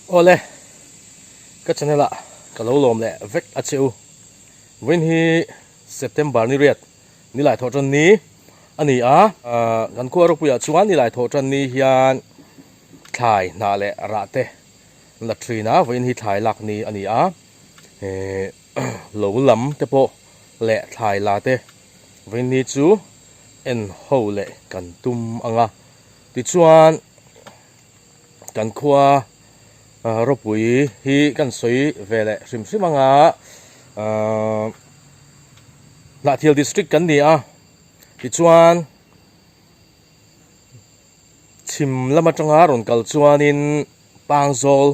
Awle, ka channel ah ka lo lawm leh vek a che u. Vawiin hi September ni riat nilai thawh tan ni a ni a. Kan khua ropuiah chuan nilai thawh tan ni hian thlai hnah leh rah te la thin a, vawiin hi thlai lak ni a ni a. Lo lam te pawh leh thlai la te vawiin ni chu en ho leh kan tum ang a. Tichuan. Kan khua ropui hi kan sawi ve leh hrim hrim anga Hnahthial district kan ni a tichuan chhim lam atanga rawn kal chuanin Pangzawl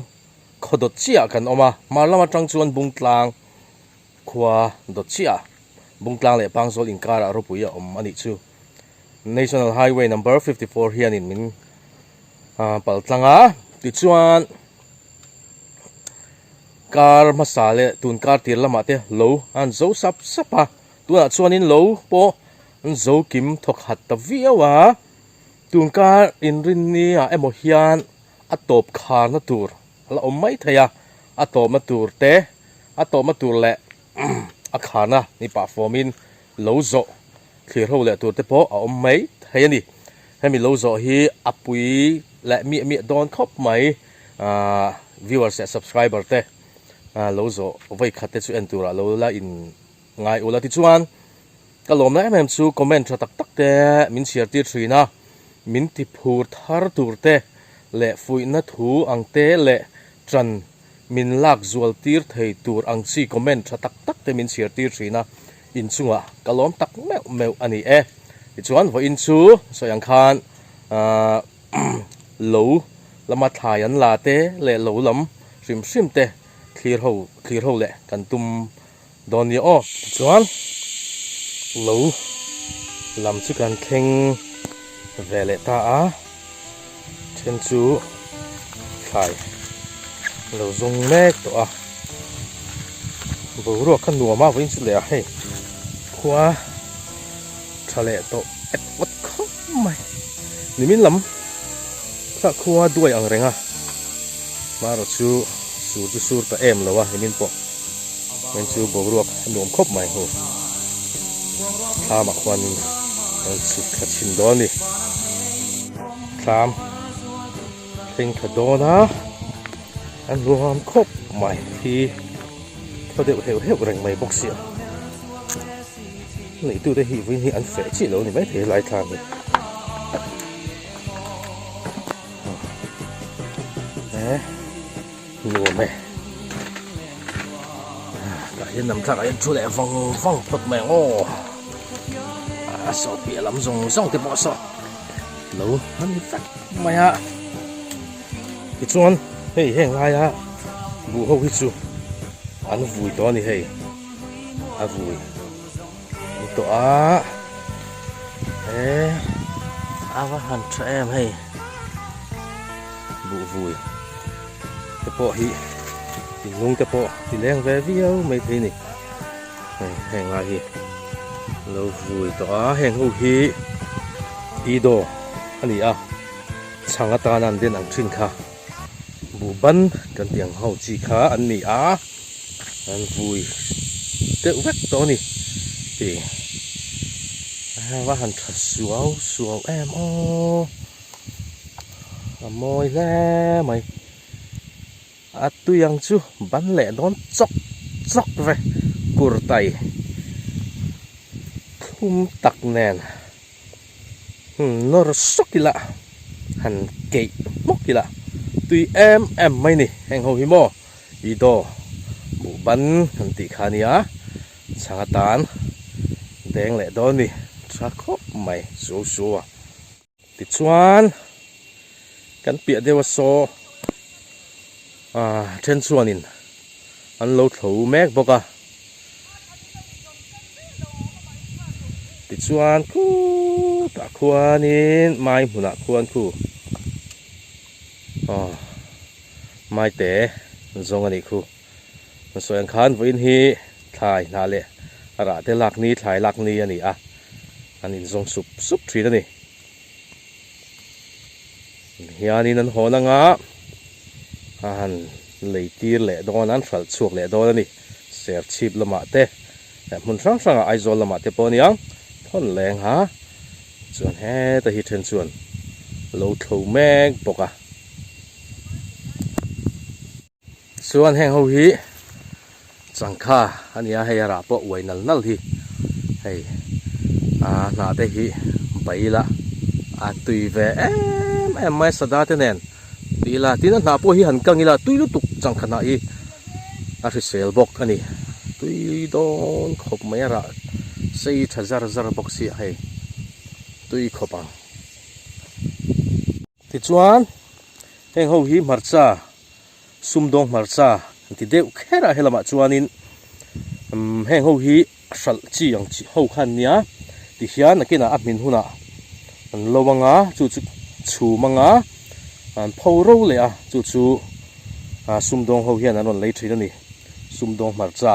khaw dawt chiah kan awm a hmar lam atang chuan Bungtlang khua dawt chiah Bungtlang leh Pangzawl inkarah ropui a awm a nih chu. National Highway number 54 hianin min pal tlang a, tichuan kar hmasa leh tun kar tir lamah te lo an zo sap sap a, tunah chuanin lo pawh an zo kim thawk hat ta viau a, tun kar inrinni ah emaw hian a tawp kharna tur a la awm mai thei a, a tawpna tur te a tawpna tur leh a kharna ni pah fawmin lo zawh thlir ho leh tur te pawh a awm mai thei a ni. Hemi lo zawh hi a pui leh miah miah dawn khawp mai aah viewers leh subscriber te lo zawh vawi khat te chu en turah lo la in ngai ula tichuan ka lawmna em em chu comment tha tak tak te min chhiar tir thin a, min ti phur thar tur te leh fuihna thu ang te leh tan Min lak zual tir thei tur ang chi comment tha tak tak te min chhiar tir thin a, inchungah ka lawm tak meuh meuh a ni e. Tichuan vawiin chu sawi ang khan ahh lo lama thlai an la te leh lo lam hrim hrim te thlir ho thlir ho leh kan tum dawn nia aw. Tichuan lo lam chu kan thleng ve leh ta a, then chu thlai lo zawng mek tawh a, boruak kha nuam a vawiin chu leh a hei khua tha leh tawh et awt khawp mai nimin lam kha khua duai ang reng a hmarawh chu sur chu sur ta em lo a nimin pawh. Heng chu boruak a nuam khawp mai hu. Thlamah khuanin an chhuk thla chhin dawn a ni. Thlam thleng thla dawn a, a nuam khawp mai hi thaw deuh heuh heuh reng mai bawk sia. Neitute hi vawiin hi an feh chiah lo a ni maithei helai thlam hi. Nuam e. Tah hian lam thlakah hian thu leh vang vang phawt mai ang aw. A saw piah lam zawng zawng te pawh saw lo a ni vek mai a. Tichuan hei heng laia buh ho hi chu an vui tawh a ni hei a vui an tawh a e a va han tha em hei buh vui. Te pawh hi thinlung te pawh ti leng ve viau mai thei a ni hei heng lai hi lo vui tawh a heng ho hi ido a ni a chhang atana an den ang thin kha buh ban kan tih ang ho chi kha an ni a an vui deuh vek tawh a ni tih a han tha suau suau em aw. A mawi hle mai. A tui ang chu ban leh dawn chawk chawk ve kurtai thlum tak nen nawr sawk ila han keih hmawk ila tui em em mai ni heng ho hi maw i daw buh ban han tih kha nia chhang atan deng leh dawn ni tha khawp mai suau suau a. Tichuan kan piah deuh a saw ah then chuanin an lo thlo mek bawk a tichuan khutah khuanin mai hmunah khuan khu aw maite zawng a nih khu an sawi ang khan vawiin hi thlai hnah leh a rah te lak ni thlai lak ni a ni a. An inzawng sup sup thin a ni. Hianin an hawn anga A han lei tir leh dawn a, an hralh chhuak leh dawn a ni. Serchhip lamah te leh hmun hrang hrangah Aizawl lamah te pawh a ni ang thawn leng ha. Chuan heta hi then chuan lo thlo mek bawk a. Chuan heng ho hi changkha a ni a, hei a rah pawh uai nal nal hi hei a hnah te hi baila a tui ve em em mai a sada te nen tui ila tin a hnah pawh hi han kang ila tui lutuk changkha hnah hi a hrisel bawk a ni tui dawn khawp mai a rah sei tha zar zar bawk sia hei tui khawp ang. Tichuan heng ho hi hmarcha sumdawng hmarcha an ti deuh kher a helamah chuanin umm heng ho hi hralh chi ang chi ho kha an nia tihian nakinah a hmin hunah an lo anga chu chu chhum anga an pho ro leh a chu chu ah sumdawng ho hian an rawn lei thin a ni sumdawng hmarcha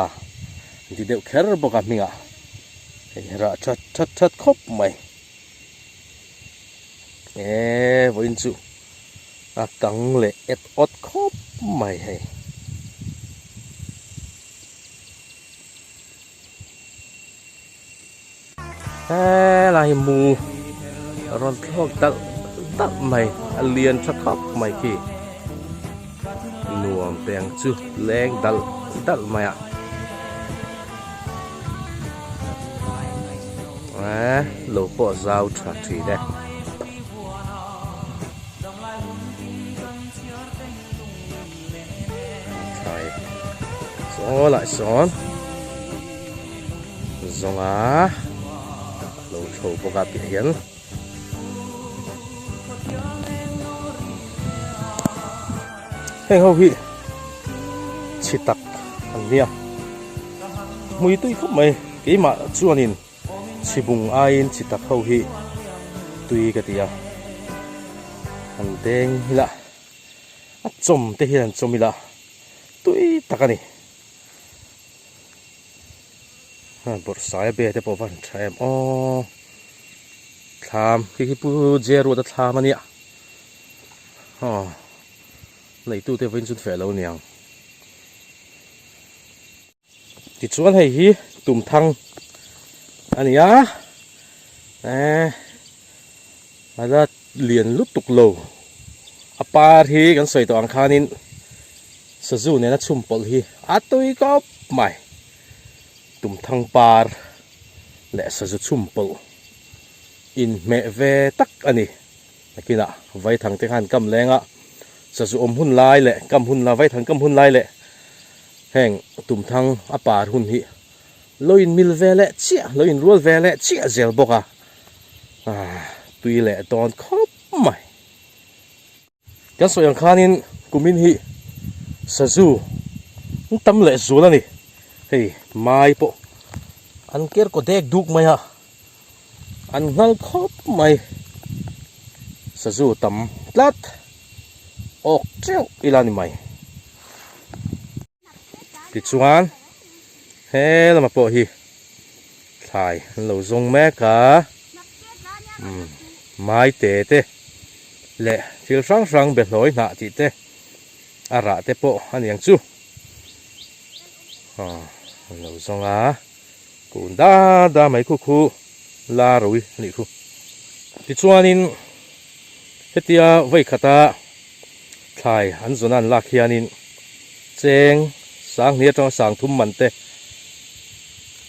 an ti deuh kher bawk a hmingah hei rah that that that khawp mai. Eee vawiin chu a kang leh et awt khawp mai hei. Helai hi mu rawn thlawk dalh dalh mai a lian tha khawp mai khi nuam te ang chu leng dalh dalh mai a. Eee lo pawh zau tha thin e. Thlai saw lah sawn zawnga lo thlo bawk a piah hian. Heng ho hi chhi tak an nia hmui tui khawp mai keimah chuanin chhibung aiin chhi tak ho hi tui ka ti a an deng ila a chawm te hian an chawm ila tui tak a ni bawrhsai a be te pawh a van tha em aw thlam khi khi pu Jeruata thlam a nia aw. Neitute vawiin chu feh lo niang. Tichuan hei hi tumthang a ni a, eh a la lian lutuk lo. A par hi kan sawi tawh ang khanin sazu nena chhum pawlh hi a tui khawp mai. Tumthang par leh sazu chhum pawlh inhmeh ve tak a ni. Nakinah Vaithang te khan kam lenga sazu awm hun lai leh kam hun la Vaithang kam hun lai leh heng Tumthang a par hun hi lo in mil ve leh chiah lo in rual ve leh chiah zel bawk a ah tui leh dawn khawp mai. Kan sawi ang khanin kumin hi sazu an tam leh zul a ni hei mai pawh an ker kaw dek duk mai a. An nghal khawp mai. Sazu tam tlat. Awk teuh ila ni mai. Tichuan he lama pawh hi thlai an lo zawng mek a. Umm mai te te leh thil hrang hrang behlawi hnah tih te a rah te pawh a ni ang chu. Aw an lo zawng a. Kun da da mai khu khu la rui a nih khu. Tichuanin hetia vawi khata thlai an zawn a an lak hianin cheng sanghnih atanga sangthum man te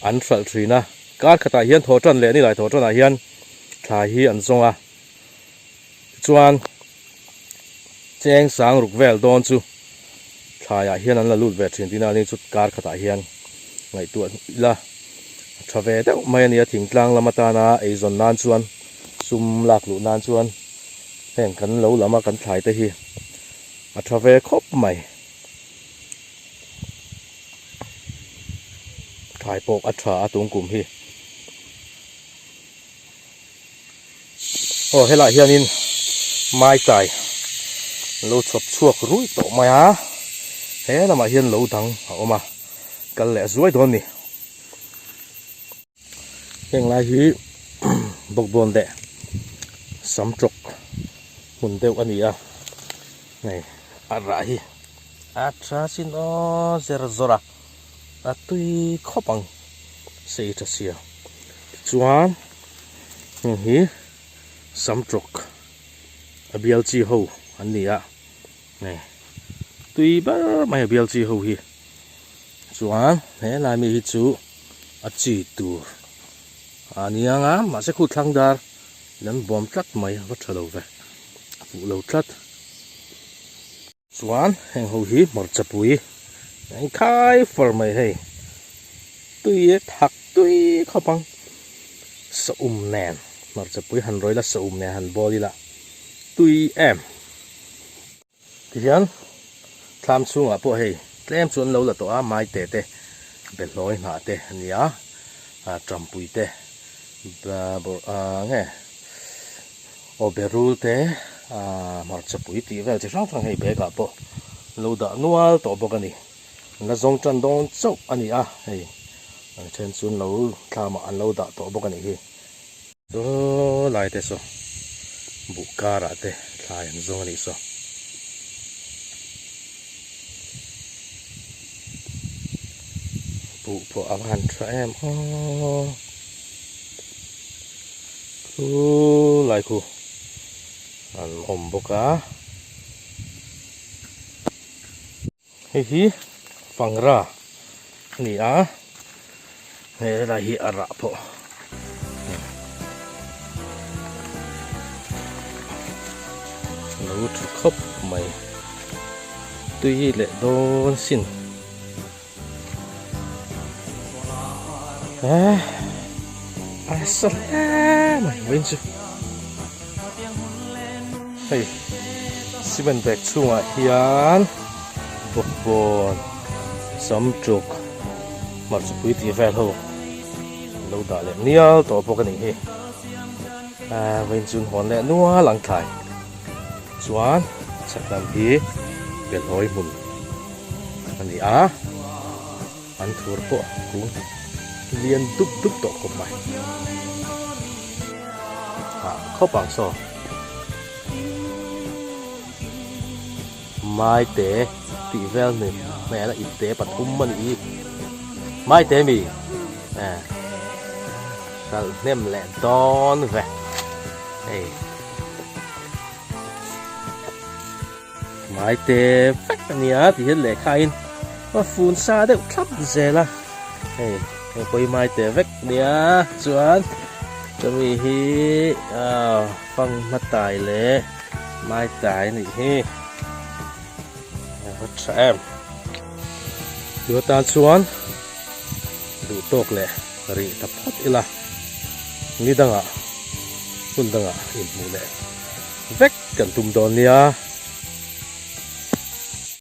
an hralh thin a. Kar khatah hian thaw tan leh nilai thaw tanah hian thlai hi an zawng a. Tichuan cheng sang ruk vel dawn chu thlaiah hian an la lut ve thin tihna a ni chu kar khatah hian ngaihtuah ila a tha ve deuh mai a ni a thingtlang lam atana eizawn nan chuan sum lak luh nan chuan heng kan lo lam a kan thlai te hi a tha ve khawp mai thlai pawh a tha a tungkum hi. Aw helaiah hianin maitai an lo chhawp chhuak ruih tawh mai a he lamah hian lo dang a awm a kal leh zuai dawn a ni heng lai hi bawkbawn leh sam tawk hmun deuh a ni a hei a rah hi. A tha sin aw zer zawr a, a tui khawp ang sei tha sia. Tichuan heng hi samtawk a bial chi ho an ni a, hei tui ber mai a bial chi ho hi. Chuan he lai mi hi chu a chi tur a ni ang a, mahse khu thlang dar in an bawm tlat mai a va tha lo ve, a fuh lo tlat. Chuan heng ho hi hmarcha pui a inkhai far mai hei, tui a thak tui khawp ang, saum nen hmarcha pui han rawih ila saum nen han bawl ila tui em. Tihian thlam chhungah pawh hei tlem chu an lo la tawh a, maite te behlawi hnah te a ni a, tampui te nge aw berul te hmarcha pui tih vel chi hrang hrang hei bag ah pawh an lo dah nual tawh bawk a ni. An la zawng tan dawn chauh a ni a, hei an then chu an lo thlamah an lo dah tawh bawk a nih hi. Saw lai te saw buh karah te thlai an zawng a nih saw. Buh pawh a va han tha em aw. Khu lai khu an awm bawk a. Hei hi fangra a ni a, he helai hi a rah pawh lo tha khawp mai, tui leh dawn sin eh a sa hle mai vawiin chu hei cement bag chhungah hian bawkbawn samtuk hmarcha pui tih vel ho lo dah leh nial tawh bawk a nih hi ah vawiin chu an hawn leh nual ang thlai chuan chhak lam hi belhawi hmun a ni a an thur pawh kung lian dup dup tawh khawp mai ah khawp ang saw maite tih vel ni hmel a ipte pathum a nih hi maite mi eh hralh hnem leh dawn ve hei. Maite vek a nia ti hian lehkha in a fun sa deuh thlap zel a hei hei pawh hi maite vek a nia chuan chumi hi ah fanghma tai leh maitai a nih hi a va tha em chu atan chuan duh tawk leh rih ta phawt ila ni dangah hun dangah inhmuh leh vek kan tum dawn nia.